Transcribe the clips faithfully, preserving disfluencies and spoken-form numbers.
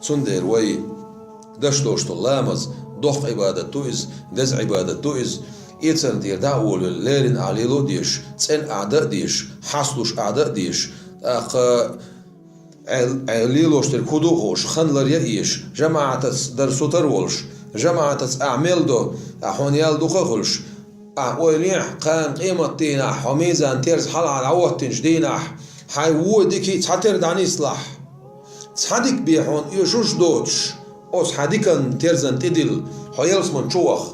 Цундела вай деш долуш долу ламаз доккха Ӏибадат ду иза, деза Ӏибадат ду иза. Эцарна тӀера дӀа а волавелла, леррина ахь лело а дезаш, цӀена ахь дан а дезаш, хьасталуш ахь дан а дезаш, тӀаккха Ӏе-, Ӏе лелош дерг хӀун ду а хууш, хан ларъян а езаш, жамаӀатаца дар сутара а волуш, жамаӀатаца ахь мел до, ахь хьуна ял дукха а хуьлуш, ахь ойла е, кхана къематдийнахь, хьо мизан-терза хьалха дӀахӀоттинчу дийнахь, хьайн вон дикий цхьатера дӀанислахь. Цхьа дика бен хьуна оьшуш а доцуш, оцу хьан дикан терзан тӀедилла, хьо ялсамани чу ваха.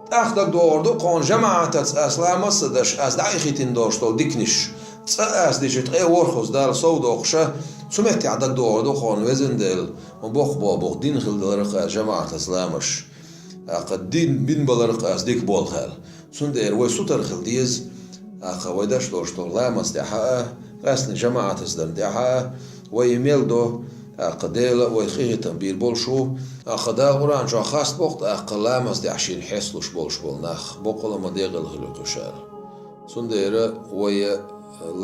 ТӀаккха дагадогӀур ду хьуна, жамаӀатаца ас ламаз а ца деш, ас дӀаихийтина долуш долу диканаш, цкъа ас дича ткъе ворхӀазза Далла сов доккхуша, цу меттехь дагадогӀур ду хьуна, везан Дела, ма боккха боху, боху, дина хила даларх ас жамаӀатаца ламазаш. ТӀаккха дин бина баларх ас дика болх аьлла. Цундела вай сутара хила деза, тӀаккха вай деш долуш долу ламаз тӀехь а, къаьстина жамаӀатаца дарна тӀехь а, вай и мел до, тӀаккха Дела вай хи-хӀитам бийр болуш ву, тӀаккха Дала Къуръан чохь хаста боху, тӀаккха ламаз тӀехь шена хьесталуш болуш болу нах, боккъала а ма декъала хила кхуьш аьлла. Цундела вай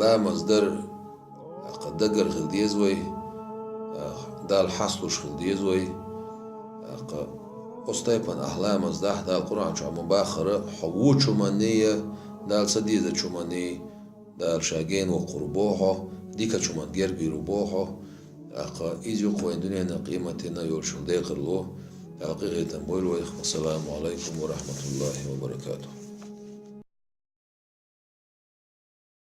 ламаз дар, тӀаккха даггара хила деза вай, тӀаккха Далла хьасталуш хила деза вай, тӀаккха оцу тайпана ахь ламаз дахь, Дала Къуръан чохь ма баххара, хьо вочу хӀуманний, Дала ца дезачу хӀуманний, Дала ша гена воккхур ву бохьо, дикачу хӀуманна герга вийр ву бохьо, тӀаккха иза юкъа вайн дуьненан, къематдийнан йолчул декъарло, Дала къинхетам бойла вайх. Ассаламу Ӏалайкум ва рахьматуллахӀи ва баракатухӀ.